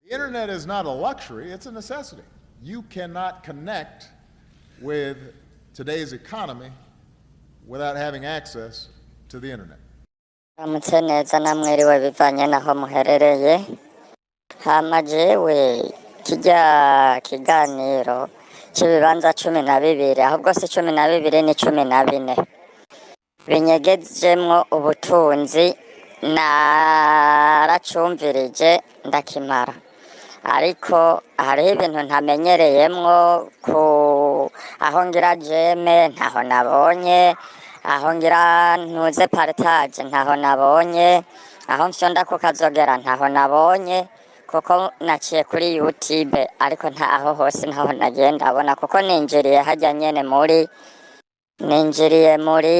The internet is not a luxury, it's a necessity. You cannot connect with today's economy without having access to the internet. Ramutse neza namwiriwe bivanye naho muherereye. Hama jewe kirya kiganiro c'ibibanza 12, ahubwo si 12, ni 14 binyegejemwo ubutunzi, naracumvirije ndakimara, ariko hariho ibintu ntamenyereyemwo ku aho ngira j'aime ntaho nabonye, aho ngira ntuze partage ntaho nabonye, aho mfyonda ku kazogera ntaho nabonye, kuko naciye kuri YouTube ariko ntaho hose ntaho nagiye ndabona, kuko ninjiriye hajya nyene muri ninjiriye muri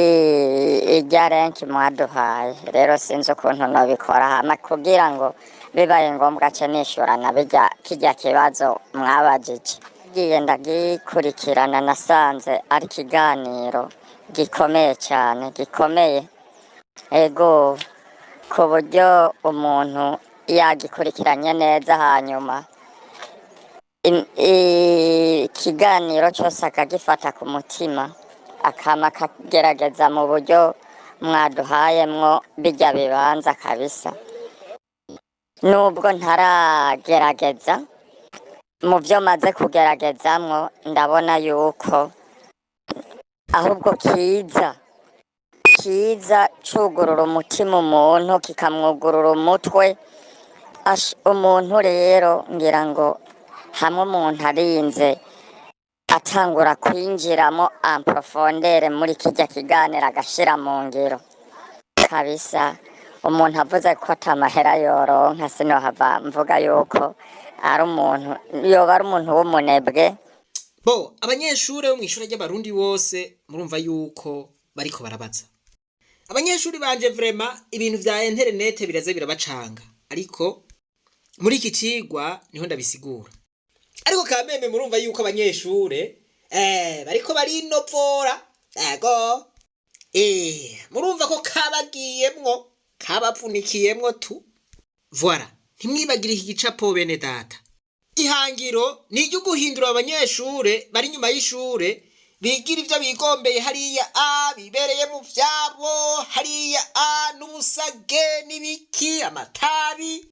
irya link mwaduhaye. Rero sinzi ukuntu nobikora, hama kugira ngo bibaye ngombwa ce nishura na bijya kijya kibazo mwabajije. Ngiye ndagikurikirana, nasanze ari ikiganiro gikomeye cyane, gikomeye ego, ku buryo umuntu yagikurikiranye neza, hanyuma ikiganiro cyose akagifata ku mutima, akama akagerageza mu buryo mwaduhayemwo bijya bibanza kabisa. Nubwo ntaragerageza, mu byo maze kugeragezamwo ndabona yuko ahubwo kiza kiza cugurura umutima umuntu, kikamwugurura umutwe. Umuntu rero ngira ngo hamwe umuntu arinze atangura kwinjiramo en profondeur muri kirya kiganiro, agashira mu ngiro kabisa, umuntu avuze ko atamahera yoronka, sinohava mvuga yuko ari umuntu, yoba ari umuntu w'umunebwe. Bo abanyeshure bo mw'ishure ry'Abarundi bose, murumva yuko bariko barabaza. Abanyeshuri banje, vraiment ibintu vya internet biraza birabacanga, ariko muri iki cigwa niho ndabisigura. Ariko kameme murumva yuko abanyeshure bariko barinovora. Ego, murumva ko kabagiyemwo, kabapfunikiyemwo tu. Voilà, ntimwibagire iki gicapo, bene data. Ihangiro ni iryo guhindura abanyeshure bari inyuma y'ishure, bigira ivyo bigombeye hariya, a bibereye mu vyabo hariya, a n'ubusage n'ibiki, amatabi.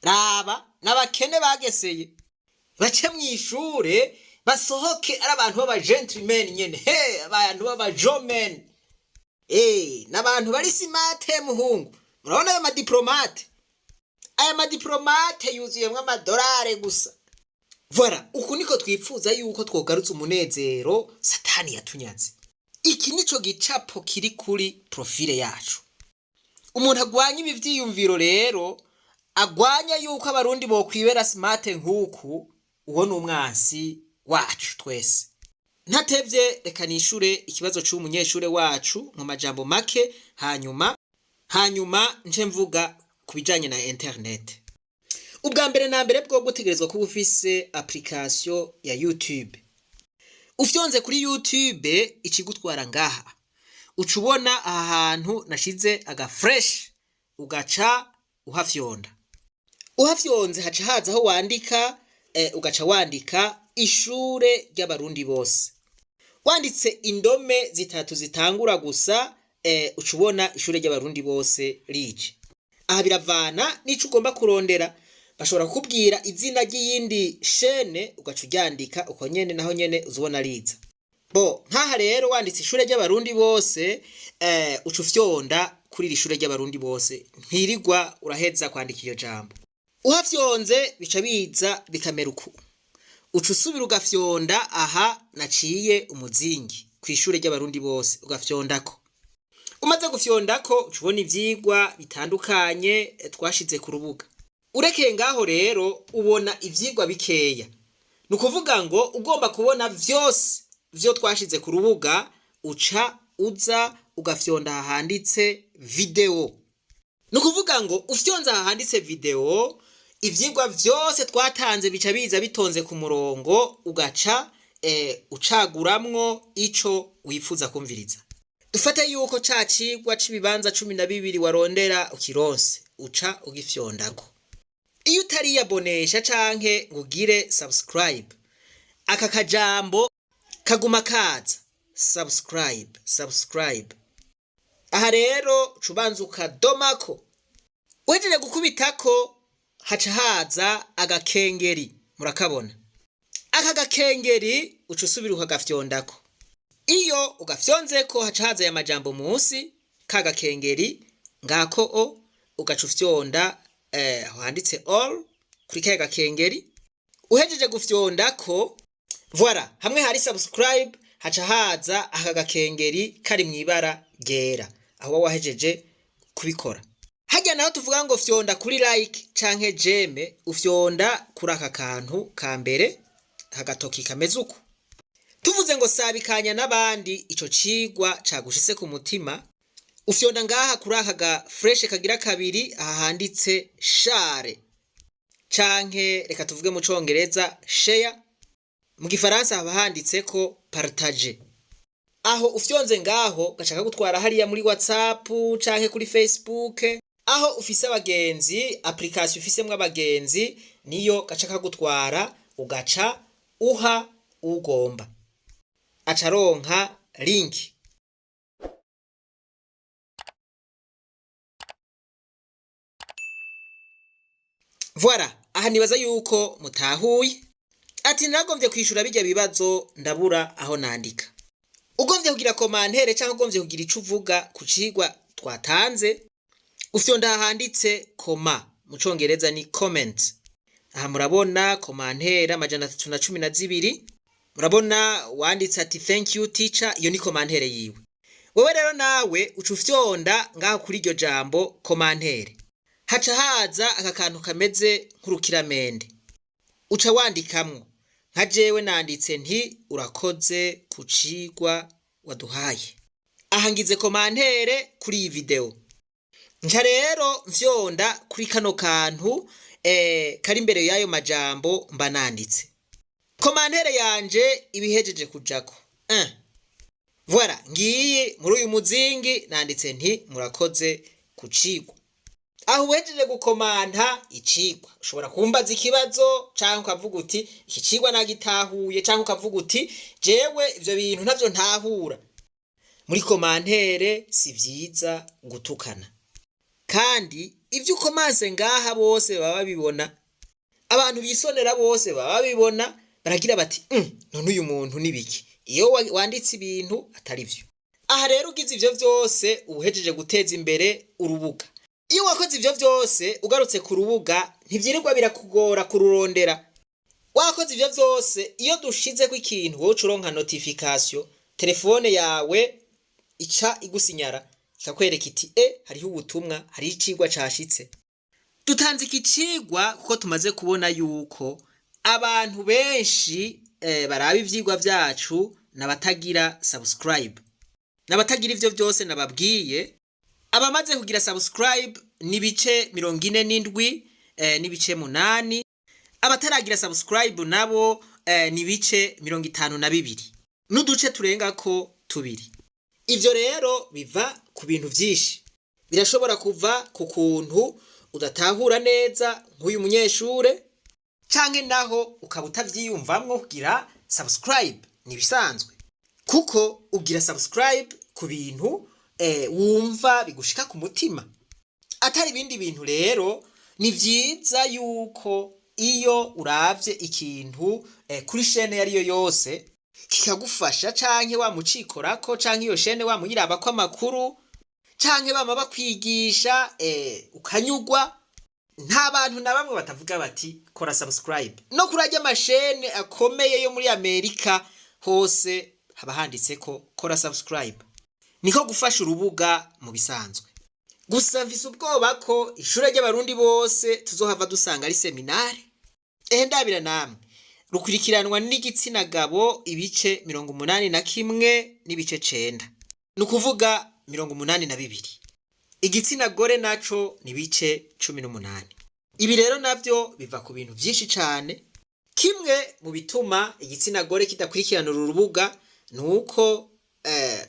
Raba n'abakene bageseye bace mw'ishure, basohoke ari abantu b'aba gentlemen nyene, he abantu b'aba jomen, n'abantu bari smart. Muhungu, murabona ayo madiplomate, aya madiplomate yuzuyemwo amadolare gusa. Voilà, uku niko twipfuza yuko twogarutse umunezero Satani yatunyaze. Iki nico gicapo kiri kuri profile yacu. Umuntu agwanya ibi vyiyumviro rero, agwanya yuko Abarundi bokwibera smart nk'uku, uwo ni umwansi wacu twese. Ntatevye, reka nishure ikibazo c'umunyeshure wacu mu majambo make, hanyuma nce mvuga ku bijanye na internet. Ubwa mbere na mbere bwo gutegerezwa kuba ufise application ya YouTube. Ufyonze kuri YouTube, ikigutwara ngaha, uca ubona aha hantu nashize aga flèche, ugaca uhafyonda. Uhafyonze haca haza aho wandika, ugaca wandika "Ishure ry'Abarundi bose". Wanditse indome zitatu zitangura gusa, uca ubona "Ishure ry'Abarundi bose" rije. Aha biravana n'ico ugomba kurondera. Bashobora kukubwira izina ry'iyindi chaîne, ugaca uryandika uko nyene, naho nyene uzubona riza. Bo nkaha rero wanditse "Ishure ry'Abarundi bose", uca ufyonda kuri iri "Shure ry'Abarundi bose", ntirirwa uraheza kwandika iyo jambo. Uhafyonze bica biza bikamera uku. Uca usubira ugafyonda aha naciye umuzingi ku "Ishure ry'Abarundi bose", ugafyondako. Umaze gufyondako, uca ubona ivyigwa bitandukanye twashize ku rubuga. Urekeye ngaho rero ubona ivyigwa bikeya. Ni ukuvuga ngo ugomba kubona vyose vyo twashize ku rubuga, uca uza ugafyonda aha handitse "vidéo". Ni ukuvuga ngo ufyonze aha handitse "vidéo", ivyigwa vyose twatanze bica biza bitonze ku murongo, ugaca ucaguramwo ico wifuza kumviriza. Dufate yuko ca cigwa c'ibibanza 12 warondera ukironse, uca ugifyondako. Iyo utariyabonesha canke ngo ugire subscribe, aka kajambo kaguma kaza: subscribe, subscribe. Aha rero uca ubanza ukadomako. Uhejeje gukubitako, haca haza agakengeri. Murakabona aka gakengeri, uca usubira ukagafyondako. Iyo ugafyonzeko, haca haza aya majambo munsi ka gakengeri ngako o ugaca ufyonda aho handitse all kuri ka gakengeri. Uhejeje gufyondako, voilà, hamwe hari subscribe haca haza aka gakengeri kari mw'ibara ryera. Aho wowe wahejeje kubikora. Harya naho tuvuga ngo fyonda kuri like canke j'aime, ufyonda kuri aka kantu ka mbere, agatoki kameze uku. Tuvuze ngo sabikanya n'abandi ico cigwa cagushitse ku mutima, ufyonda ngaha kuri aka ga flèche kagira kabiri, aha handitse share, canke reka tuvuge mu congereza share, mu gifaransa haba handitseko partager. Aho ufyonze ngaho, gashaka gutwara hariya muri WhatsApp canke kuri Facebook, aho ufise abagenzi, application ufisemwo abagenzi, niyo gaca kagutwara, ugaca uha ugomba, aca aronka link. Voilà, aha nibaza yuko mutahuye. Ati naragombye kwishura bijya bibazo, ndabura aho nandika. Ugombye kugira commentaire cyangwa ugombye kugira ico uvuga ku cigwa twatanze, ufyonda handitse comment, mu congereza ni comment. Aha murabona commentaire 312. Murabona wanditse ati "Thank you, teacher." Iyo ni commentaire yiwe. Wewe rero nawe uca ufyonda ngaho kuri iryo jambo commentaire, haca haza aka kantu kameze nk'urukiramende, uca wandikamwo. Nka jewe nanditse nti "Urakoze ku cigwa waduhaye." Aha ngize commentaire kuri iyi video. Nca rero mfyonda kuri kano kantu kari imbere y'ayo majambo mba nanditse. Commentaire yanje ibihejeje kujako. Voilà, ngiyi muri uyu muzingi nanditse nti "Murakoze ku cigwa." Aho uhejeje gukomanta icigwa, ushobora kumbaza ikibazo, canke ukavuga uti "Iki cigwa nagitahuye", canke ukavuga uti "Jewe ivyo bintu ntavyo ntahura." Muri commentaire si vyiza gutukana, kandi ivyo ukomanse ngaha bose baba babibona. Abantu bisonera bose baba babibona, baragira bati "None uyu muntu ni biki?" Iyo wanditse ibintu atari vyo. Aha rero ugize ivyo vyose, uba uhejeje guteza imbere urubuga. Iyo wakoze ivyo vyose, ugarutse ku rubuga ntivyirirwa birakugora kururondera. Wakoze ivyo vyose, iyo dushizeko ikintu, wowe uca uronka notification, telefone yawe ica igusinyara ikakwereka iti "E, hariho ubutumwa, hariho icigwa cashitse." Dutanze iki cigwa kuko tumaze kubona yuko abantu benshi baraba ivyigwa vyacu n'abatagira subscribe, n'abatagira ivyo vyose nababwiye. Abamaze kugira subscribe ni ibice 47 n'ibice 8. Abataragira subscribe nabo ni ibice 52 n'uduce turengako tubiri. Ivyo rero biva ku bintu vyinshi. Birashobora kuva ku kuntu udatahura neza nk'uyu munyeshure, canke naho ukaba utavyiyumvamwo kugira subscribe. Ni ibisanzwe, kuko ugira subscribe ku bintu wumva bigushika ku mutima, atari ibindi bintu. Rero ni vyiza yuko iyo uravye ikintu kuri chaîne yariyo yose kikagufasha, canke wamucikorako, canke iyo chaîne wamuyirabako amakuru, canke bama bakwigisha ukanyugwa, nta bantu na bamwe batavuga bati "Kora subscribe". No kuri arya ma chaîne akomeye yo muri Amerika hose haba handitseko "Kora subscribe". Niko gufasha urubuga mu bisanzwe. Gusa mfise ubwoba ko ishure ry'Abarundi bose tuzohava dusanga ari seminare. Ehe, ndabira namwe, rukurikiranwa n'igitsina gabo ibice 81.9, ni ukuvuga 82. Igitsina gore naco ni ibice 18. Ibi rero navyo biva ku bintu vyinshi cane. Kimwe mu bituma igitsina gore kidakurikirana uru rubuga ni uko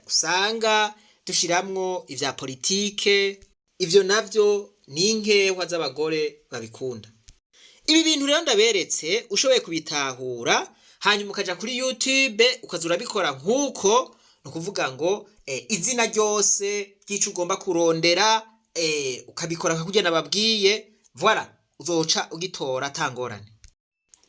usanga dushiramwo ivya politike. Ivyo navyo ni inkehwa z'abagore babikunda. Ibi bintu rero ndaberetse, ushoboye kubitahura, hanyuma ukaja kuri YouTube ukaza urabikora nk'uko, ni ukuvuga ngo izina ryose ry'ico ugomba kurondera, ukabikora nka kurya nababwiye, voilà, uzoca ugitora atangorane.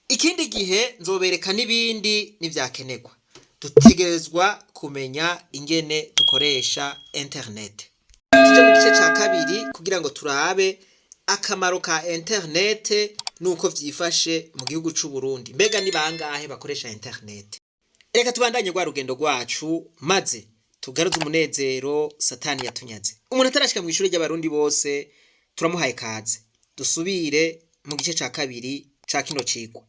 Ikindi gihe nzobereka n'ibindi nivyakenerwa. Dutegerezwa kumenya ingene dukoresha internet. Tuje mu gice ca kabiri kugira ngo turabe akamaro ka internet nuko vyifashe mu gihugu c'u Burundi. Mbega ni bangahe bakoresha internet? Reka tubandanye rwa rugendo rwacu, maze tugaruze umunezero Satani yatunyaze. Umuntu atarashika mu ishuri ry'Abarundi bose, turamuhaye kaze. Dusubire mu gice ca kabiri ca kino cigwa.